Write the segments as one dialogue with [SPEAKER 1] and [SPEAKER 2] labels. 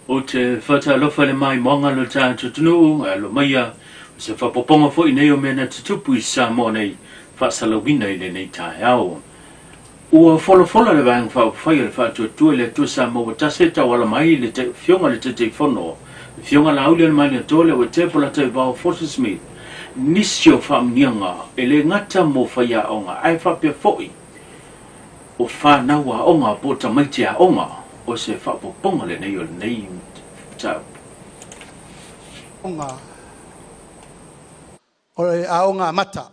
[SPEAKER 1] Ou te faatalofa i le maimoaga o le tatou atunuu, e alo maia o se faaopoopoga foi nei o mea na tutupu i Samoa nei faasalauina i lenei taeao. Ua folafola le Vaega Faaupufai o le Faatuatua i le Atua Samoa ua tasi e tauala mai i le Afioga i le Taitaifono, le Afioga Laaulialemalietoa Leuatea Polataivao Fosi Smith, nisi o faamuniaga e le gata mo faiaoga ae faapea foi o fanau aoga po o tamaiti aoga o se faaopoopoga lenei o lenei mataupu.
[SPEAKER 2] O le aoga amata.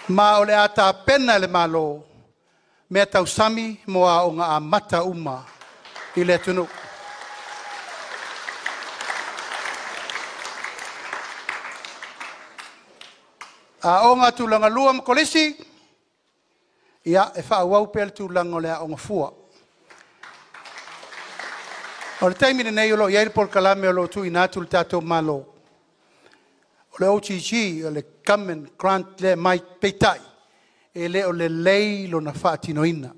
[SPEAKER 2] Ma o le a tapena e le Malo mea tausami mo aoga amata uma i le atunuu. Aoga tulaga lua ma kolisi, ia e faaauau pea le tulaga o le aoga fua. O le taimi lenei o lo o i ai le polokalame o lo o tuuina atu i le tatou Malo, o le OGG, o le Government Grant lea e aumai, peitai, e le o lelei lona faatinoina.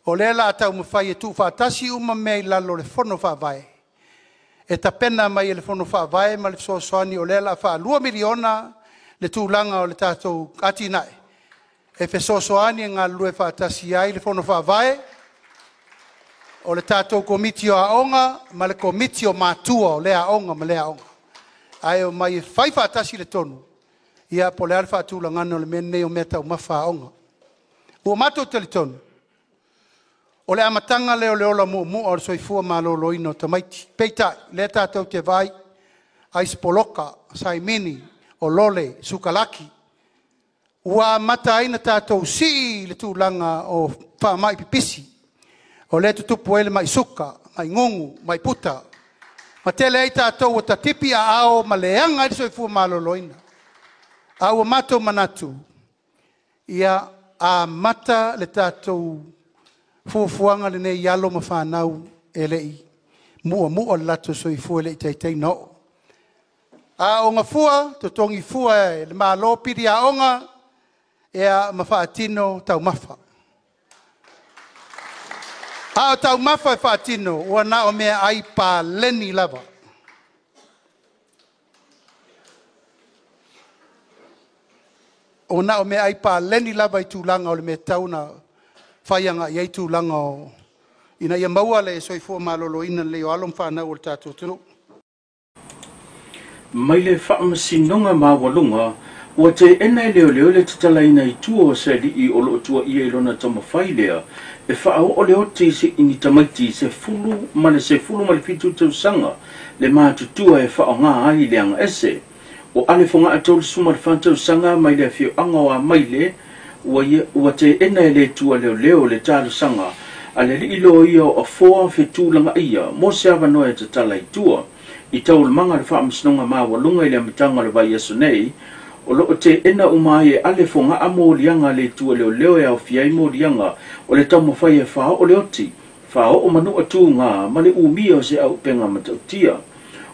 [SPEAKER 2] O lea o le a taumafai e tuufaatasi uma mea i lalo o le Fono Faavae, e tapena mai e le Fono Faavae ma le fesoasoani o lea o le a faa-$2 miliona le tulaga o le tatou atinae, e fesoasoani e galulue faatasi ai le Fono Faavae, o le tatou Komiti o Aoga ma le Komiti o Matua o lea aoga ma lea aoga, ae omai e fai faatasi le tonu po o le a le faatulagaga o le mea lenei o meataumafa a aoga. Ua matou talitonu, o le amataga lea o le ola muamua o le soifua maloloina o tamaiti. Peitai, o lea tatou te vaai, aisi poloka, saimini, o lole, sukalaki, ua amata ai ona tatou sii le tulaga o faamai pipisi, o lea e tutupu ai le mai suka, mai gugu, mai puta, ma tele ai tatou ua tatipi aao ma leaga ai le soifua maloloina. A ua matou manatu, ia amata le tatou fuafuaga lenei i alo ma fanau e le i muamua lo latou soifua, e le i taitai ona oo. A aooga fua, totogi fua e le Malo pili aoga ma faatino taumafa. A o taumafa e faatino, ua na o meaai paleni lava. Ua na o meaai paleni lava i tulaga o le mea e tatau ona fai agai i ai tulaga o... ina ia maua le soifua maloloina lelei o alo ma fanau o le tatou atunuu.
[SPEAKER 1] Mai le Faamasinoga Maualuga, ua teena e leoleo le tatalaina i tua o se alii o lo o tuuaia i lona taumafai lea e faaoo le oti i ni tamaiti 10 ma le 17 tausaga le matutua e faaaoga ai le agaese. O Ale Fogaa 34 tausaga mai le afioaga o Amaile ua teena e le tua leoleo le talosaga a le alii loia o Afoa Fetulagaia mo se avanoa e tatala i tua. I taualumaga o le Faamasinoga Maualuga i le amataga o le vaiaso nei, o lo o teena uma ai e Ale Fogaa moliaga a le tua leoleo e aofia ai moliaga o le taumafai e faaoo le oti, faaoo manua tuga ma le umia o se auupega matautia.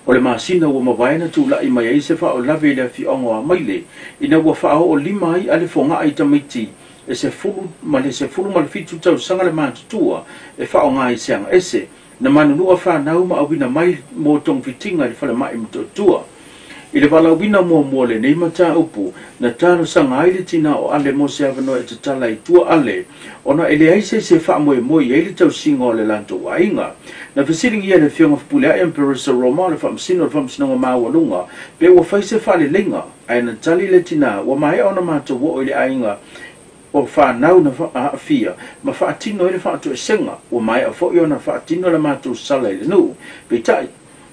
[SPEAKER 1] O le masina ua mavae na tulai mai ai se faalavelave i le afioaga o Amaile, ina ua faaoo lima ai Ale Fogaa i tamaiti e 10 ma le 17 tausaga le matutua e faaaoga i se agaese. Na manunua fanau ma auina mai mo togafitiga i le falemai Motootua. I le valaauina muamua o lenei mataupu, na talosaga ai le tina o Ale mo se avanoa e tatala i tua Ale, ona e leai se isi e faamoemoe i ai le tausiga o le latou aiga. Na fesiligia e le Afioga Fepuleai Emperor Roma o le Faamasino o le Faamasinoga Maualuga pe ua fai se faaleleiga, ae na tali le tina ua maea ona matou oo i le aiga o fanau na aafia ma faatino ai le faatoesega, ua maea foi ona faatino le matou sala i le nuu. Peitai,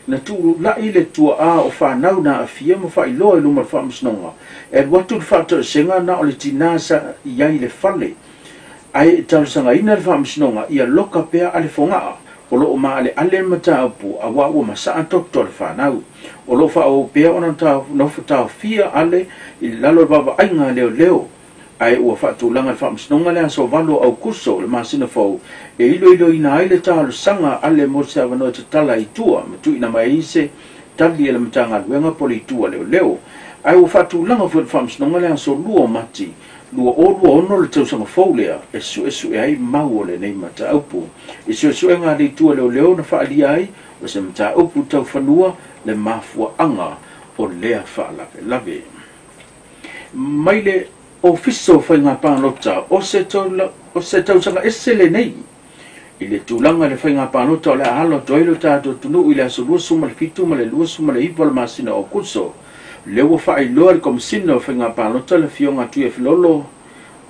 [SPEAKER 1] na tulai le tuaa o fanau na aafia ma faailoa i luma o le Faamasinoga e alu atu le faatoesega na o le tina sa i ai i le fale, ae talosagaina le Faamasinoga ia loka pea Ale Fogaa o lo o maaleale le mataupu auā ua masaa toto le fanau. O lo o faaauau pea ona nofo taofia Ale i lalo o le vaavaaiga a leoleo, ae ua faatulaga le Faamasinoga le aso 8 o Aukuso le masina fou e iloiloina ai le talosaga Ale mo se avanoa e tatala i tua ma tuuina mai ai se tali e le Matagaluega po o le itu a leoleo. Ae ua faatulaga foi e le Faamasinoga le aso 2 o Mati 2026 le tausaga fou lea e suesue ai mau o lenei mataupu. I suesuega a le Itu a Leoleo na faaalia ai o se mataupu tau fanua le mafuaaga o lea faalavelave. Mai le Ofisa o Faiga Palota o se tausaga ese lenei i le tulaga i le faiga palota o le a alo atu ai lo tatou atunuu i le aso 27 ma le 29 o le masina o Aokuso. Lea ua faailoa le Komesina o Faiga Palota le Afioga Tuiafilolo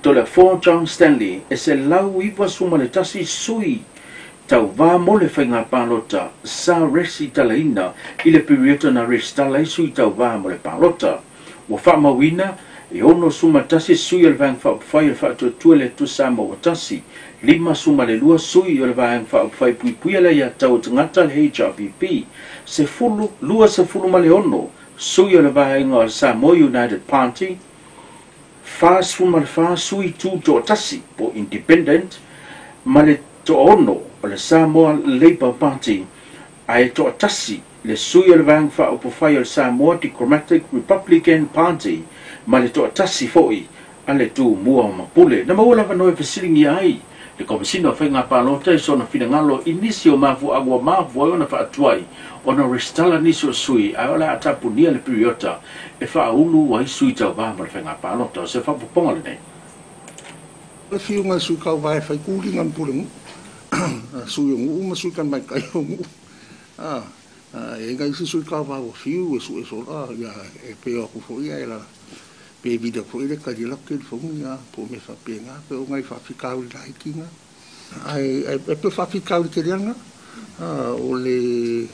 [SPEAKER 1] Toleafoa John Stanley e 191 sui tauvā mo le faiga palota sa resitalaina i le piriota na resitala ai sui tauvā mo le palota. Ua faamauina e 61 sui o le Vaega Faaupufai o le Faatuatua le Atua Samoa ua tasi, 52 sui o le Vaega Faaupufai Puipuia le Aiatatau a Tagata le HRPP, 26 sui o le Vaega o le Samoa United Party, 44 sui tutoatasi po Independent, ma le 6 o le Samoa Labour Party, ae toatasi le sui o le Vaega Faaupufai o le Samoa Democratic Republican Party ma le toatasi foi a le Tumua o Mapule. Na maua lava no e fesiligia ai le Komesina o Faiga Palota i sona finagalo i nisi o mafuaaga ua mafua ai ona faatuai ona resitala nisi o sui, ae o le a tapunia le piriota e faaulu ai sui tauvā mo le faiga palota. O se faapopoga lenei.
[SPEAKER 3] Le fiuga e sui kauvā e fai kuliga ma pule nuu, sui o nuu ma sui tamaitai o nuu. E nai isi sui kauvā ua fiu e sue sola, ia e peo aku foi ia e la pe vili atu foi le tali la telefoni ia po o mea faapena pe o nai faafitauli laiti na. Ae pe faafitauli tele lava lena o le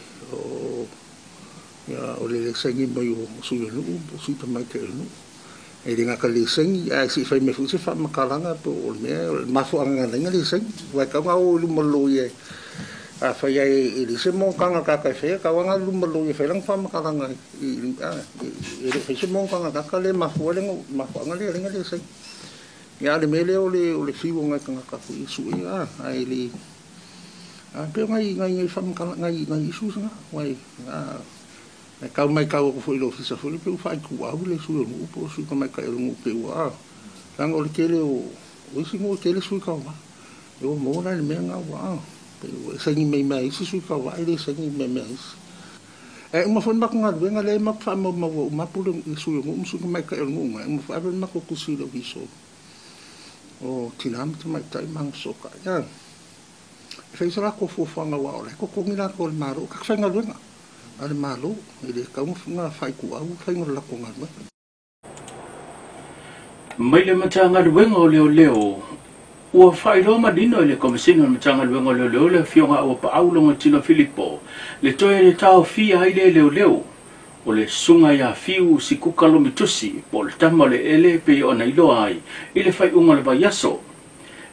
[SPEAKER 3] o le saini mai o sui o nuu po o sui tamaitai o nuu. E le gata i le saini, ae se i fai mai foi se faamatalaga po o le mea o le mafuaaga na ala ai ona le saini. Aua e tatau ona o i luma o le loia a fai ai e leai se monotaga a le tagata e faia, e tatau lava ona alu i luma o le loia e fai lana faamatalaga e le o fai se monotaga a le tagata lea e mafua ai le mafuaaga lea e ala ai ona le saini. Ia a o le mea lea o le fiu o nai tagata foi e sue, ae le pei o nai faamatalaga, nai issues na, aua e tau matau atu foi i le ofisa foi lea pe ua faaituau le sui o nuu po o sui tamaitai o le nuu pe ua leaga o le tele o isi nuu e tele sui tauvā. E ua maua la i le mea lena ua pe ua saini mai mea isi sui tauvā e le saini mai mea isi. E uma foi le matou galuega lea e matou faamaumaua uma atu le sui o nuu ma sui tamaitai o le nuu na, e uma foi ave le matou tusi i le ofisa o tina ma tamaitai ma agafesootai. E fai se latou fuafuaga aua o la e totogi latou e le Malo, o tagata faigaluega a le Malo, e le tatau ona faaituau le faiga o le latou galuega.
[SPEAKER 1] Mai le Matagaluega o Leoleo, ua faailoa manino e le Komesina o le Matagaluega o Leoleo le Afioga Auapaau Logoitino Filipo le toe le taofia ai le leoleo o le susuga ia Fiu Sikuka Lomitusi po o le tama o le ele pei ona iloa ai i le faaiuga o le vaiaso.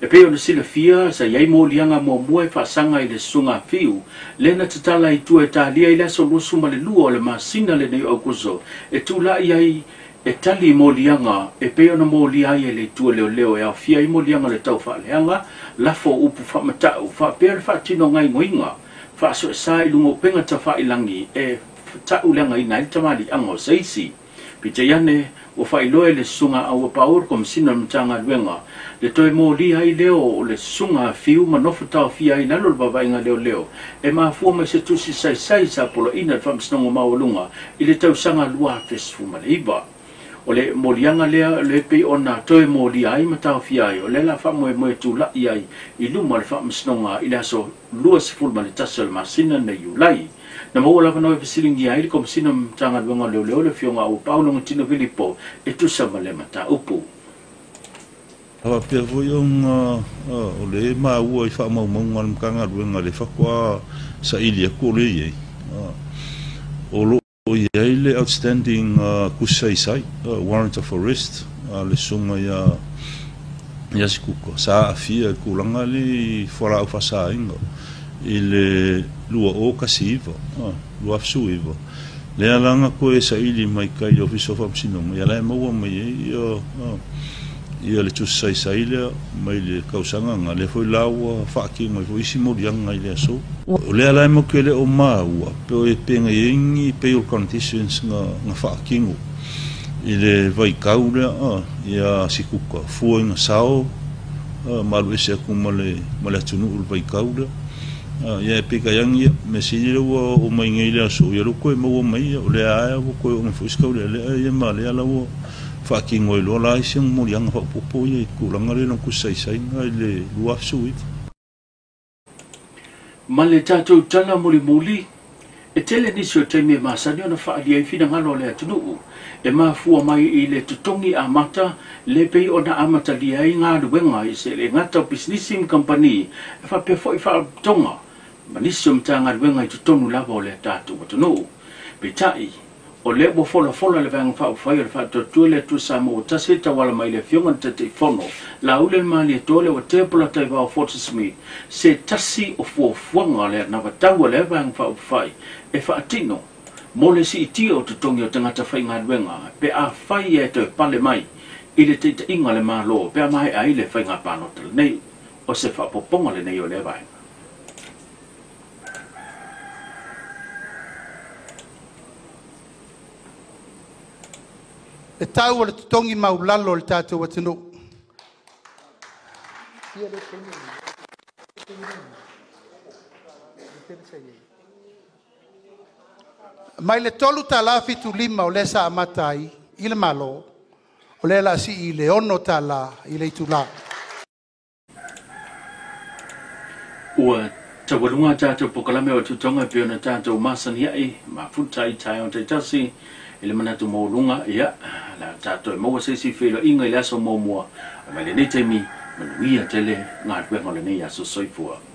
[SPEAKER 1] E pei ona silafia sa i ai moliaga muamua e faasaga i le susuga a Fiu lea na tatala i tua e talia i le aso 22 o le masina lenei o Aukuso e tulai ai e tali moliaga e pei ona molia ai e le Itu a Leoleo e aofia ai moliaga o le taufaaleaga, lafo o upu faamatau, faapea le faatino gaoioiga faasoesa i luga o upega tafailagi e tauleagaina ai le tamaliiaga o se isi. Peitai ane, ua faailoa e le susuga a Auapaau o le Komesina o le Matagaluega le toe molia ai lea o le susuga a Fiu ma nofo taofia ai i lalo o le vaavaaiga leoleo e mafua mai se tusi saisai sa poloaiina e le Faamasinoga Maualuga i le tausaga 2019. O le moliaga lea le pei ona toe molia ai ma taofia ai, o lea la faamoemoe tulai ai i luma o le Faamasinoga i le aso 21 o le masina lenei Iulai. Na maua lava no e fesiligia ai le Komesina o le Matagaluega o Leoleo le Afioga Auapaau Logoitino Filipo e tusa ma le mataupu.
[SPEAKER 4] Faapea foi ona o lea e maua i faamaumauga a le Matagaluega le faatoa saili atu o lea e i ai, o lo o i ai le outstanding tusi saisai, warrant of arrest, a le susuga ia Sikuka sa aafia i le tulaga lea i fualaau faasaina i le 2019, 2019. Lea la na toe saili mai kai le Ofisa o Faamasinoga, ia la e maua mai ai ia le tusi saisai lea mai le tausaga na, lea foi la ua faatino ai foi isi moliaga i le aso. O lea la e matou te le o maua pe o e pe na i ai ni bail conditions na faatino. I le vaitau lea ia sikuka fua ina sao ma alu ese aku ma le atunuu le vaitau lea ia e peka yangi me sili le ua o mai nei le aso ia lo koe maua mai o le ae ua koe o mai foi le le ia ma le ala ua whaakingo i loa la isi ang molianga whaupopo ia i tulaga le lona kusaisaiga i le 2019.
[SPEAKER 1] Ma le tatou tala mulimuli, e tele nisi o taimi e masani ona faalia i finagalo o le atunuu e mafua mai i le totogi amata le pei ona amatalia ai galuega i se le gata o pisinisi ma kampani e faapea fo'i faapotoga ma nisi o matagaluega i totonu lava o le tatou atunuu. Peitai o lea ua folafola le Vaega Faaupufai o le Faatuatua le Atua Samoa ua Tasi e tauala mai le afioga na Taitaifono Lauli le Malietoa le ua tea Polataivao Fosi Smith se tasi o fuafuaga le anavatau a lea Vaega Faaupufai e faatino mo le siitia o totogi o tagata faigaluega pe afai e toe pale mai i le taitaiga le Malo pe a maea ai le faiga palota lenei. O se faapopoga lenei o lea vaega.
[SPEAKER 2] E tau o le totogi maulalo o le tatou atunuu. Mai le $3.75 o lea sa amata ai i le Malo, o lea la sii i le $6 i le itula.
[SPEAKER 1] Ua taualuga tatou polokalame o tutoga e pei ona tatou masani ai mafuta i taeao taitasi i le manatu maualuga ia la tatou e maua se isi feiloaiga i le aso muamua mai lenei taimi. Manuia tele galuega o lenei aso. Soifua.